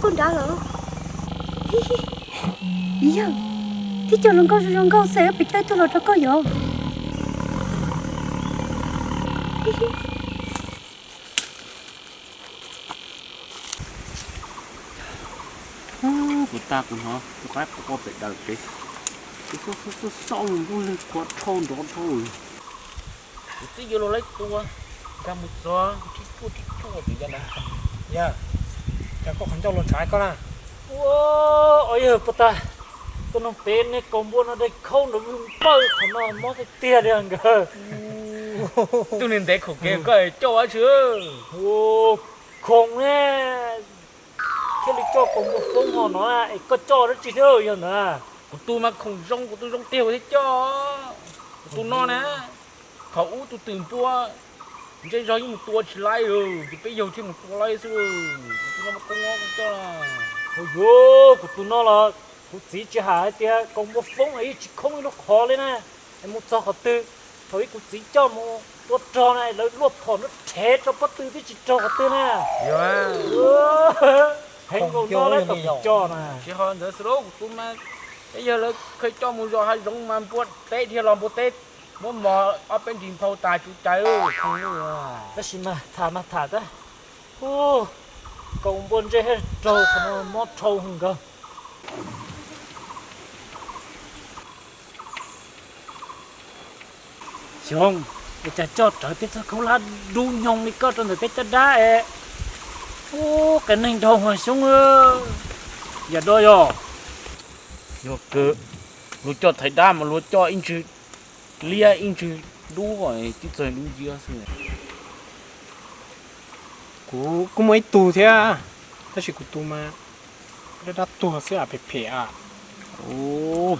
Koj nrad los? Yog, tib co hluas nkauj zoo zoo nkauj xwb, peb coj ib tug los rau koj yom. Kuv tag kuv hnov tus qaib quaj pem daws pem, xauj xauj mus ntuj lig qhuav dhau nrov dhau. Kuv twb yuav luag laib tua, nkag mus txog kuv tib cuaj tib cuaj pem cov ntawd. Yog, cas koj qhov ncauj luag tshav koj na? Ua, yog puas tag, koj noog pem nej kaus npua no dej khaub nrov vwg npawj qhov no mob tiag tiag li nkawd. Tus niag ntev khaum kev koj coj ua tsi? Khoom ne, thiaj li coj kaus npua foob ho no na, es koj coj dab tsi thiab yog ntawd? Kuv tus mas khoom zoo, kuv tus zoo tiag kuv thiaj coj. Kuv tus no na, thaum ub tus twm npua, ntshe zog yeej mus tua tsis laib, ces peb yawg thiaj mus tua laib xwb. Kuv tus no mas koj nyob kuv coj. Ua yuav, kuv tus no los kuv txiv tsis hais hais tias kaus npua foob es yeej tsis khoob ib lub qhov li na. Es mus txog qhov twg, thaum ub kuv txiv coj mus tua rog na, lawv luaj phom nruab rhev rau pob tw twb tsis raug qhov twg na. Yog, heev nkaus no lawv tau kuv coj na. Tsis ho ntawd xwb lauj, kuv tus mas, peb yawg lawv kheev coj mus zos hav zoov mas npua teb dhia los npua teb muab mos ob peb nrig nphau tas tsuv cai. Tab sis mas tham mas tham tab, kaus npua ntsej raug qhov no mob dhau hwv nkaus. Xyoo, es cas coj rawv peb txoj khaub hlab dub nyoog li koj rau ntawm peb caj dab es, ub, qias neeg dhau hwv Xyoob. Yam do yog, yog kawg, luag coj thaiv dab mas luag coj ib ntsws liab ib ntsws dub, tib txog dub nciab xwb. Kuv kuj muaj ib tug thiab, tab sis kuv tus mas dab dab tuag xwb, phem phem a.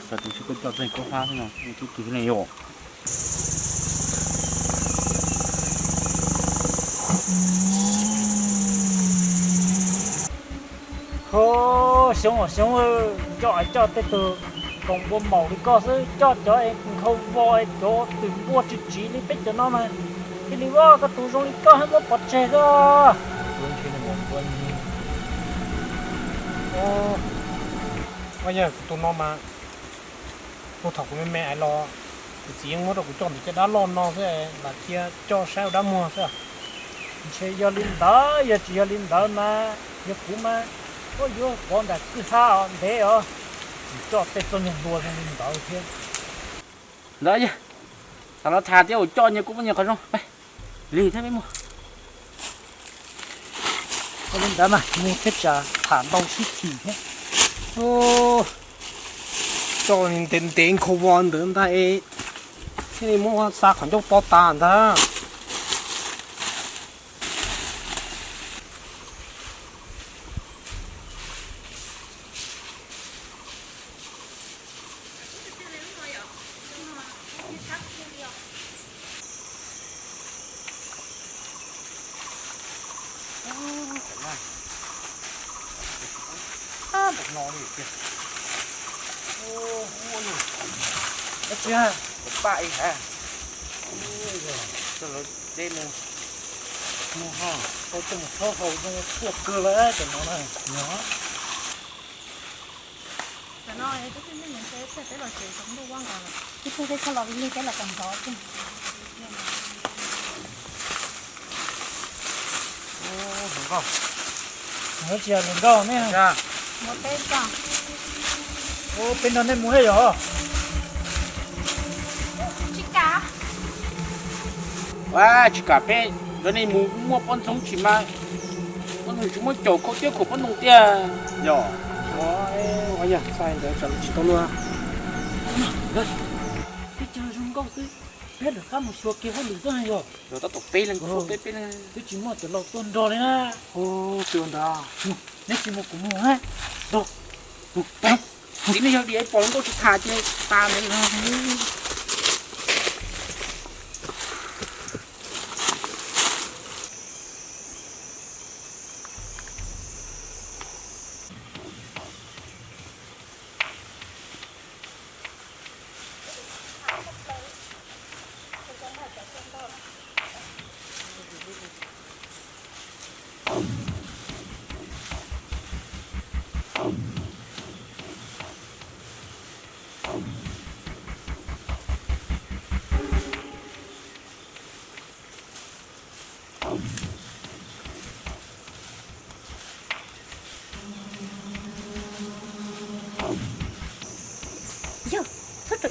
Xav tias koj coj txog khaub hlab xwb no, tus twg ne yog? Ho, Xyoob, Xyoob, coj coj tej tug kaus npua maum li koj xwb, coj cov es nkhaus vos es cov twm npua tsis tsiv li peb cov no mas, thiaj li ua koj tus zoo li koj thiab muab pov tseg xwb. Ua yog kuv tus no mas, puag thaum kuv me me los, kuv txiv yeej muab rau kuv coj ntawm caj dab loj no xwb, lam cia coj saib ua dab muag xwb. Ntshe yog li ntawd, yog tsis yog li ntawd mas yog kuv mas, ua yuav pov nram kwj ha os ntev os, tsis coj tej txoj nyuag npua zoo li ntawd thiab. Ntawd yog, tham los tham thiab, ua coj nyias kuj muaj nyias qhov zoo. Lig thiab peb mus. Ua li ntawd mas mus thiab tsam tham ntau sib chim thiab. Coj ntev ntev nkhaus vos ntawd ntag es, thiaj li muab xa qhov ncauj to tas ntag. Dab tsi ha? Kuv paj ib ha. Coj lawv deb mus, mus ha, tau coj mus txhob haus zoo tuaj kawg lawm cov no na. Tam no twb tsis nej mus ntshe peb los tsev tsaus ntuj vaj nkaus lawm. Ib tug peb txhob los lig peb los kom ntxov. Hluas nkauj, mus tsis yog hluas nkauj ne. Mus peb txog. Ua peb nrog nej mus thiab yog? Tsis kam. Ua tsis kam, peb nrog nej mus muaj poj ntxoog tsis mas, poj ntxoog tsis muab caum khau tiab khuam poj ntxoog tiag yog? Ua yog txhais ntawd tsam tsis tau luag. Teb chaws zoo nkauj xwb, peb lawv qab mus xyuas kiag hauj lwm xwb yog? Yog tab tom peb leeg, peb peb leeg, twb tsis muaj cov laus tuaj nrog li na. Ua ntawd, neb tsis mus kuv mus na. Txiv, nej yog diam pom hluas nkauj tsis tham ces tas ntawd.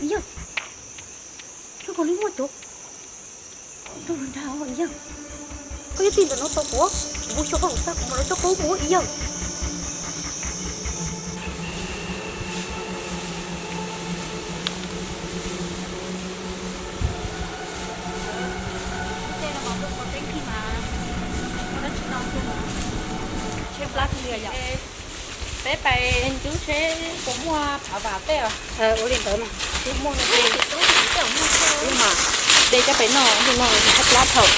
Ib yawg, koj li muaj cov tug nrag ib yawg. Koj yuav tij ntawm no tos kuv, kuv mus xyuas koj lub tag kuv mam li coj koj mus ib yawg. Peb pais ncub seb puas muaj phav vam tej os. Ua li ntawd mas, twb muaj no ces, twb mas de coj pais noj, noj noj thaj plab thaum.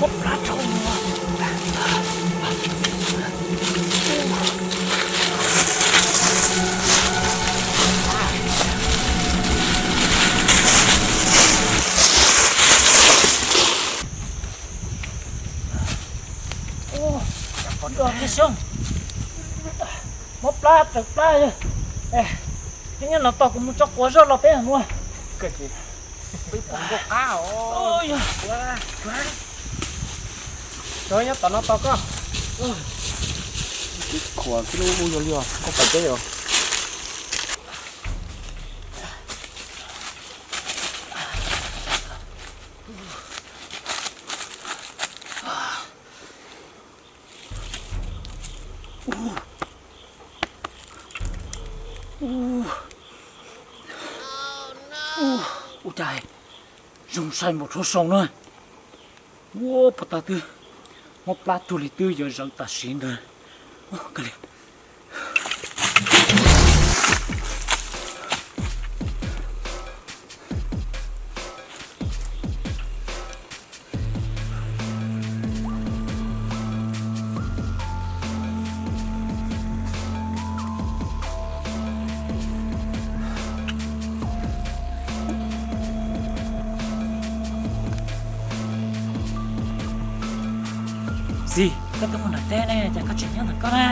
Mob plab tshauv no. Ua, ua, tib xyoo. Mob plab, tawg plab. Peb nyob no tos kuv mus tso quav zog los peb mus. Peb pom nkauj qab os. Cov nyob tom no tos koj. Tib khuam xwb lub ub yog li os, koj pom peb os. Ua cas zoo sai npaum tshauv saum no. Ua, puag ta twb mob plab tuag li, twb yuav zawv tam sim ntawd. Xis, koj twb mus nram teb ne, cas koj tseem nyob ntawm koj na?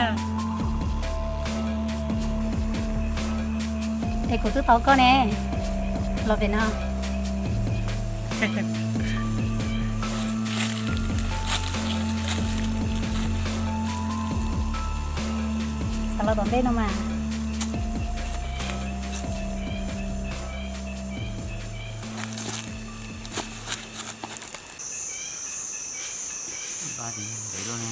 Es kuv twb tos koj ne, los pem no. Xav los tom ntej no mas. Npaj tias ntev lawm ne,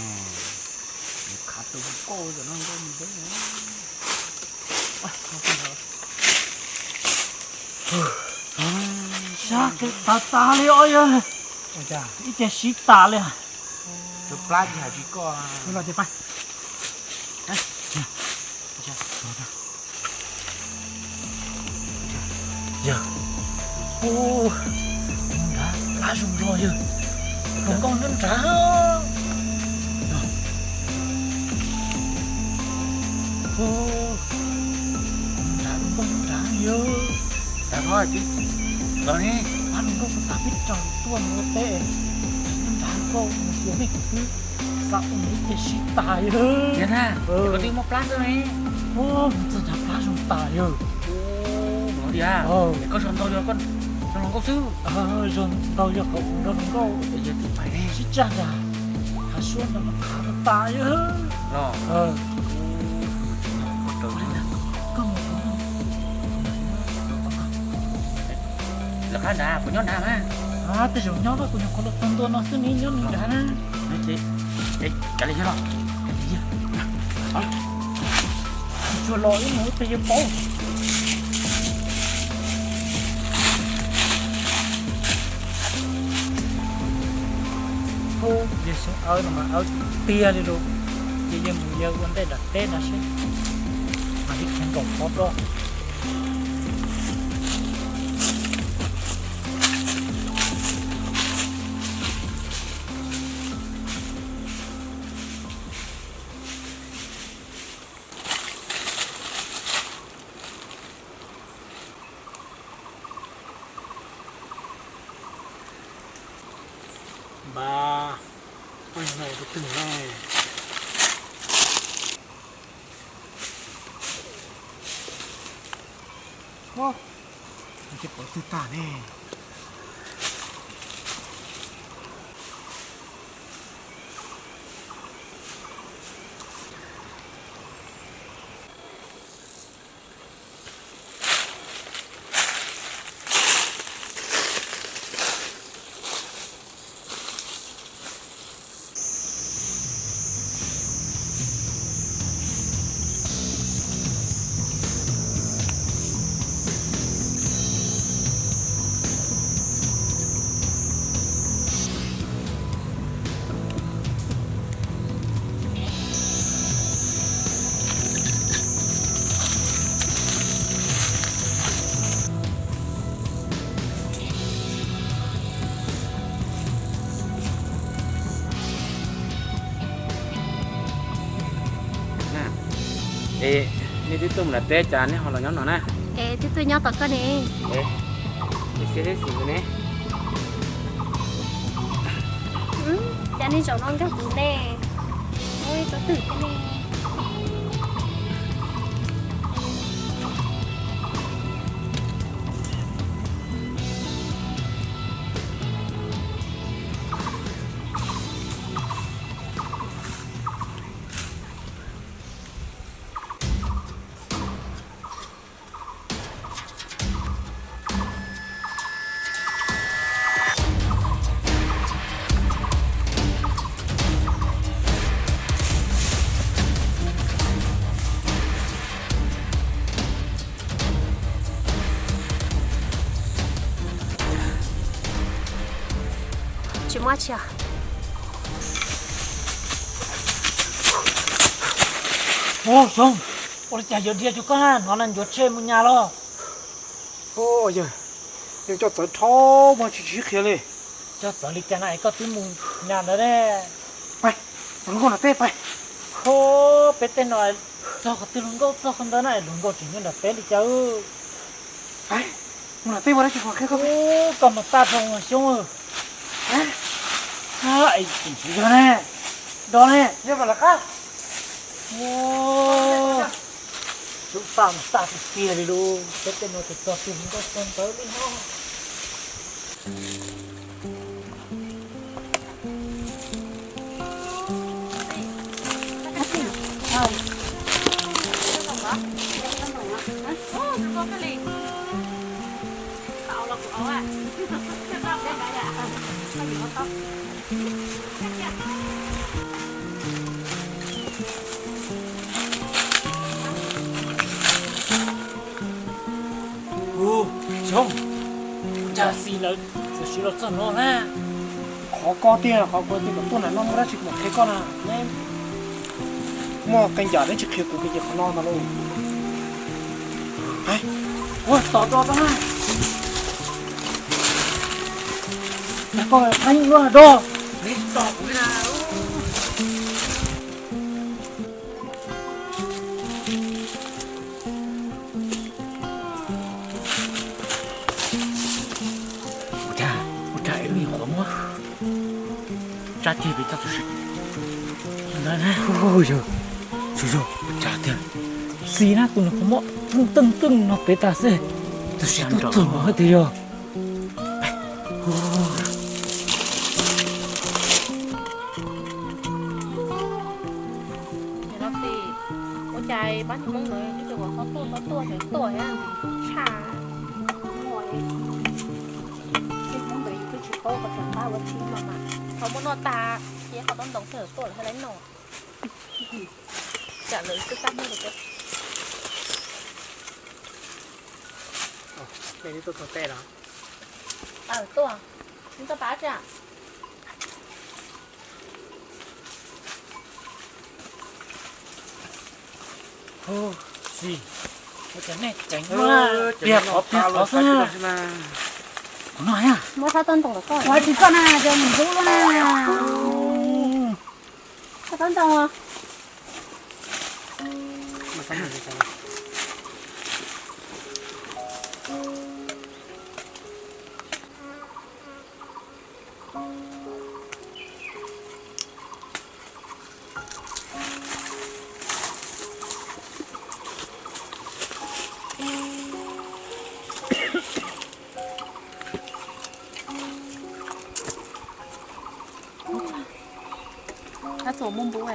nws khav tus nkauj tom no nkauj mus deb. Sab kev tas tas li os yawg. Ib ce sib tas li. Tus plab tsis hais tsis koj. Yawg, nrad plab zoo zog yawg. Hluas nkauj nyob nrad. Nrad hluas nkauj nyob nrad yawg. Los ne, pab hluas nkauj puas tas peb raws tuaj mus ua teb. Nyob nrad nkauj mus xyuas nej kwv tij, xav ua ib ce sib tas yawg. Koj twb mob plab xwb ne. Mus txog nrad plab zoo tas yawg. Ua li, koj zog ntau yog koj zoo hluas nkauj xwb. Zog ntau yog qhov kuv nrog hluas nkauj sib tsag nrad, hav suab ntawd mas khav tas tas yawg. Los, koj mus lawv qab nrad puas nyob nrad mas. Tej zaum nyob no, kuv nyuam qhuav los txog ntua no xwb ne, nyob nrad na. Cas li yawg los, cas li yawg. Tsuas los ib mus ib pliag yuav paub. Ub, yawg xyoob awb no mas awb tiag tiag li lus. Ces yawg mus yawg ua ntej nram teb nrad seb, mas ib pliag nkaum qhov rau. Npab, koj yog no tus twg ne? Tsis pom twg tag ne. Es nej twb tuaj mus nram teb, cas nej ho los nyob no na? Es twb tuaj nyob tos koj ne. Ib xib xim ne. Cas nej zaum no nkag kuv ne? Ua ib tsob twg thiab ne? Tsis muaj tsi. Ua Xyooj, ua li cas yuav dhia rau koj na, hnov na ncuav tshe mus nyas los. Yawg, yawg coj txawv dhau mas tsis sib qhia li. Coj txawv li cas na es koj twb mus nyas ntawd ne. Pais, mus nkauj nram teb pais. Ho, peb tej no txog qhov twg luag nkauj txog qhov ntawd na, luag nkauj tseem nyob nram teb li cas. Pais, mus nram teb ua dab tsi kuv mam qhia koj. Koj mus tag rau Xyoob. Es tsis yog ne, do ne, yog mas lawv qab. Xyoob tag mas tag tiag tiag li lauj, peb tej no txog twg luag nkauj txog ntawd li no. Hu, Xyoob, cas Xis lawv txawm sim los txog no na? Qhov ko tiag, qhov ko tiag, kom tuaj nram no muaj dab tsi kuv mam qhia koj na. Muaj qee yam neb tsis qhia kuv ces qhov no ntag lauj. Ua tom do tau na. Cas koj pheej ua do. Ua cas, ua cas es wb nyuam qhuav muab tsab tiag pem txoj tus sim ntawd na. Yog, yog, yog, ua cas tiag. Xis na, kuv nyuam qhuav muab teej teej teej no pem tas xwb. Tus sim tuaj txog no hais tias yog. Ua cas pab Hmoob ntawd ib tug qhov tuaj tuaj tuaj tuaj tshaj. Peb Hmoob ntawd yus twb tsis paub qhov tseem pab ua tshib no mas qhov muaj noj tag, ces qhov tau ntoo kawg tuaj lawm haj laiv noj. Tsam lawv twb pab Hmoob rau peb. Nej twb tuaj txog tej los? Aw, tuaj. Neb tuaj pab tsi? Hu, Xis, ua cas nej ceev, pliag qhov pliag qhov xwb na. Kuv no, muab sab toj ntoo los koj, kuv hais tsis koj na, ces mus ntub lub na. Sab toj ntoo. Tab tus muaj npub,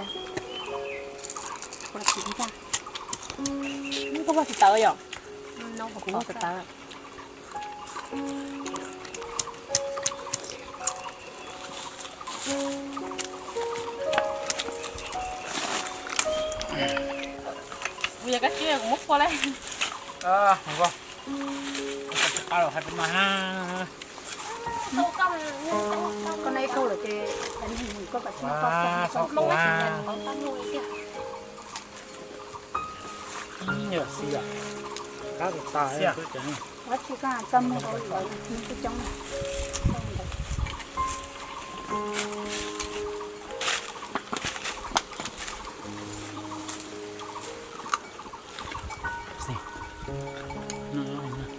koj ua tsis tawv yom? Kuv ua tawv. Kuv yog kab tsib kuv muab phua lawm.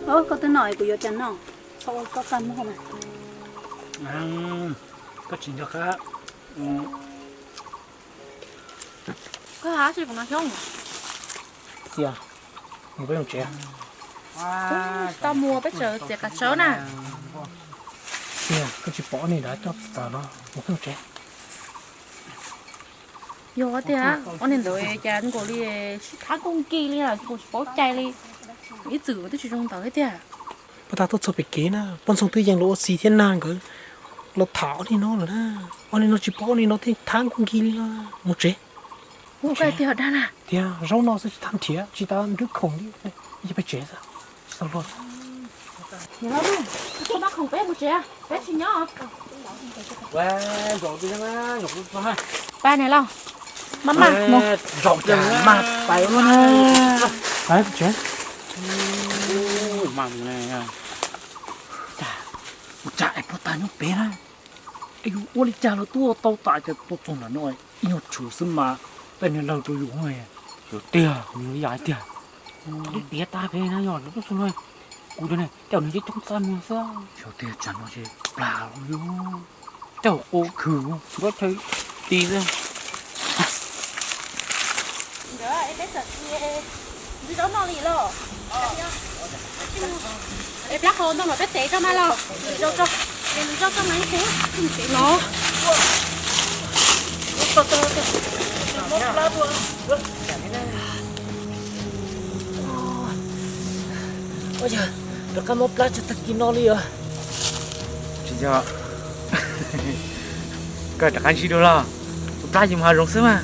Koj twb noj, kuv yuav cas noj, txhob ua koj qab muag mas. Koj tsis nco qab. Koj hais tsis kuv no xyoob. Xias, mus peb mus tsev. Tsis tau mus, peb tseem txiav qav tsawb na. Xias, koj tsis pom ob niag nrad coj txawv no, mus peb mus tsev. Yog tiag, ob niag ntawd cas nkaus li sib thab kub nkig li, kuv tsis paub cai li. Ib txwm twb tsis zoo ntawd thiab tiag. Pab tag tuaj txog pem kev na, poj ntxoog twb yeej los ua si thiab nag nkawd los tham ob niag no lawm na. Ob niag no tsis paub ob niag no thiaj thab kub nkig li no. Mus tsev. Ua koj tiag dag na. Tiag, zaub no xwb tsis tau nrhiav, tsis tau nrhiav khoom li. Peb tsev xwb, tsis tau luag. Pab niam lauj, maj maj mus. Zaum cas maj pais ua na. Pais tsev. Ua cas es pog tag nyob pem na. Es yus ua li cas los tuaj tau tas ces tuaj txog ntawm no ib nyuag tshwm xwb mas tej niag lawg rau yus. Xyov tiag, nws yam tiag. Twb tiav tas pem na, yog lawv tuaj txog no, kuv cov ne tej zaum nws yeej coob txaj muag xwb. Xyov tiag, tsam no ces plag los yus tej zaum quaj khwv, nplob chaw ti xwb. Ntsib zaub noj li los? Es plab qhau ntau mas peb tev tso mas los. Ntsib zaub tso, ntsib zaub tso mas ib tug no. Ua yog rov qab mob plab tso tag kis no li os. Tsis yog, koj rov qab ntsib dua los, mob plab ces mus hav zoov xwb mas.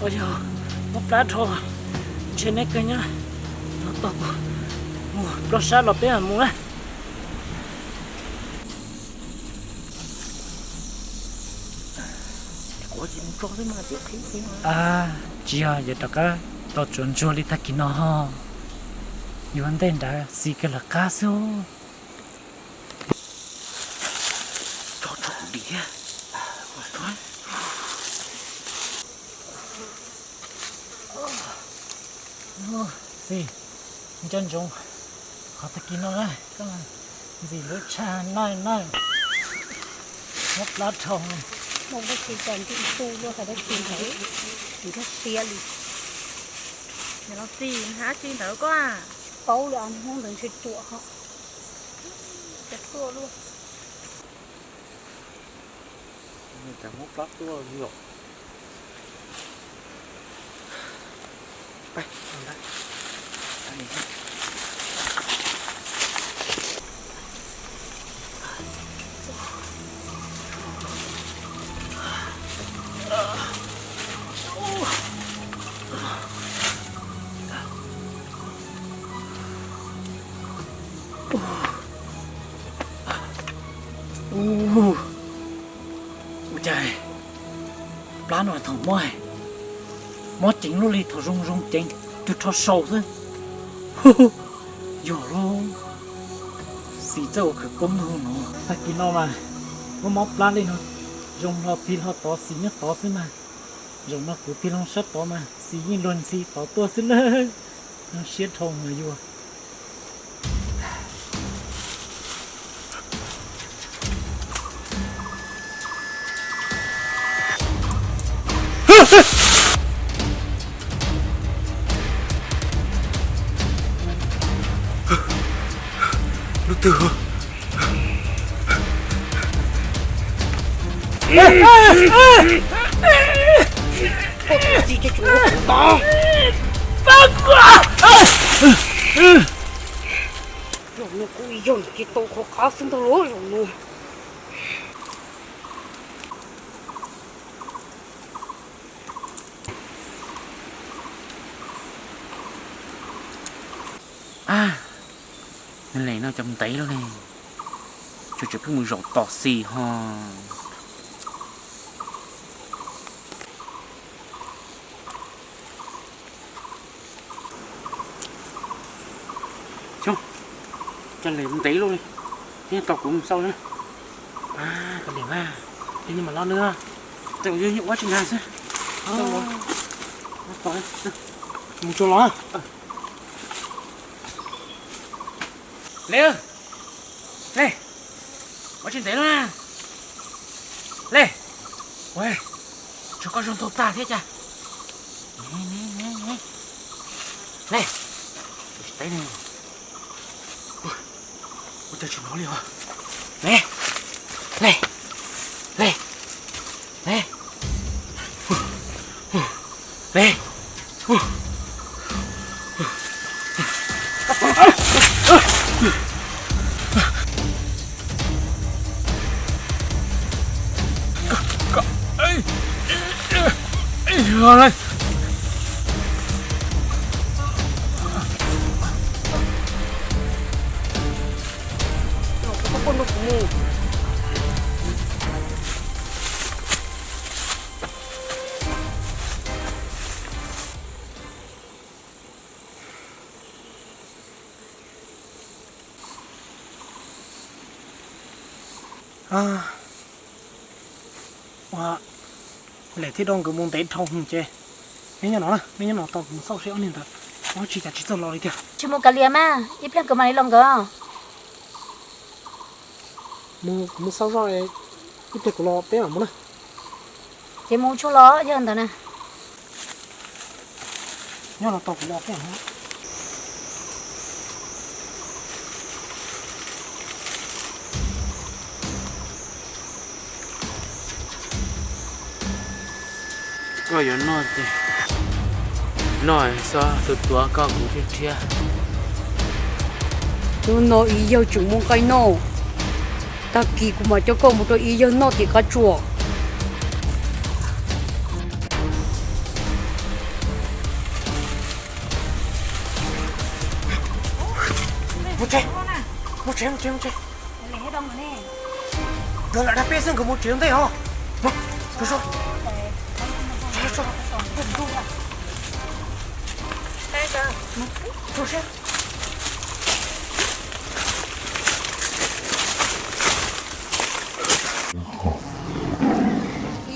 Ua yog mob plab dhau, ntshe neb kawg nyob no tau kuv mus plob sab los peb mam mus na. Tsis yog, yog rov qab tau tsuav ntsuag li tag kis no ho, yuav ntej nrad xis kawg lawv qab xwb. Xis, nco ntsoov qhov tag kis no na, koj ntxim lub tshaj nawj nawj, mob plab dhau. Mus dab tsi cas ntim su luaj, hais dab tsi ntawd, tsis nkag siab li. Los txi hab tsi ntawd koj. Paub li, hnub ntawd ntshe ruam ho. Cas tuaj luaj. Cas mob plab tuaj li os. Ua cas plab no thaum mob, mob ceev luaj li, thaum zoo zoo ceev, cug rho sau xwb. Yog lub xis txawj ua khawv koob no. Tag kis no mas muab mob plab li no, zoo hlo plig hlo tod xis nyob tod xwb mas. Zaum no kuv plig hlo sab tod mas xis yeej luag ntxhi tod tuaj xwb lawm. Zoo siab dhau mas yus. Lub twg? Koj txiv ces tsum no kuv tod. Zaum no kuv yog ces tau qhov qab xwb ntag lauj zaum no. Ab, nws lees no cov ntev lawm ne, tsuas tseem pheej mus zaum tom xis ho. Xyoo, cov lees ntev lawm ne, thiaj tau kuv mus xauj na. Ab, cov lees mas, thiaj li mam los nws, tau yog nyuam ua tsis nag xwb. Mus tsuag los. Lees, Lees, ua tsis ntev lawm na. Lees, ua, tsuas koj zoo ntaug tag thiab cas. Lees, tsis teb ne, ua cas tsis hnov li os. Lees, Lees, Lees, Lees, Lees. Ua, Lees thiab Doo nkawd mus ntev dhau hwv ces neb nyob no na, neb nyob no tos kuv mus xauj seb ob niag ntawd ua tsi cas tsis txawj los li tiag. Tsis mus kav liam mas, ib pliag nkawd mam li los nkawd. Mus, kuv mus xauj zoj, ib pliag kuv los peb mam mus na. Ces mus tsuag los yog ntawd na. Nyob no tos kuv los peb mam mus. Koj yuav noj ces noj, txhob tuav tuav koj kuv thiab thiab. Hnub no ib yawg tseem muaj nqaij noj, tag kis kuv mam coj koj mus rau ib yawg noj tim qab tsuas. Mus tsev, mus tsev, mus tsev, mus tsev. Nkawd lam dag peb xwb, nkawd mus tsev ua ntej os.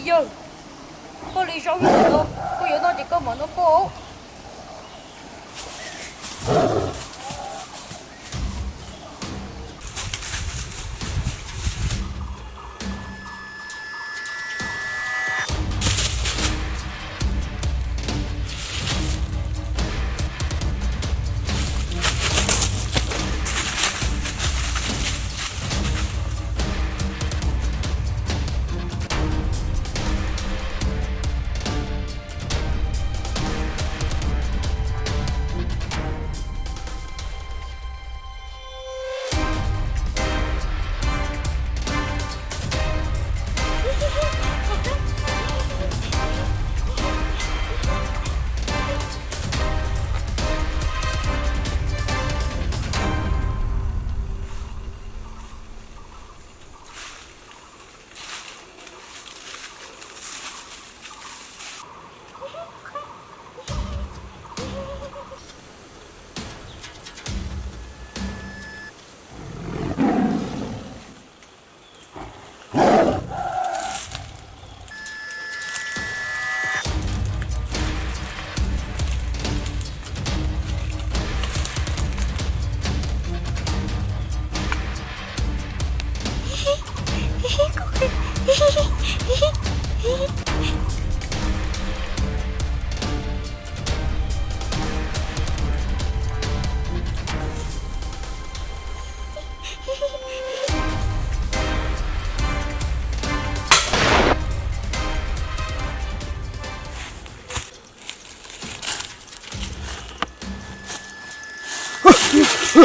Yawg, koj li zaub ntawd, koj yuav noj ces koj mam noj koj.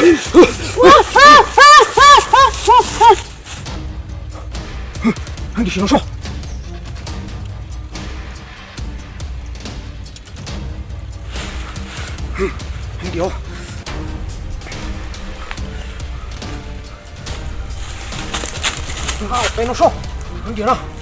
Heev tiag, sim no soj. Heev tiag. Peb no soj. Heev tiag na.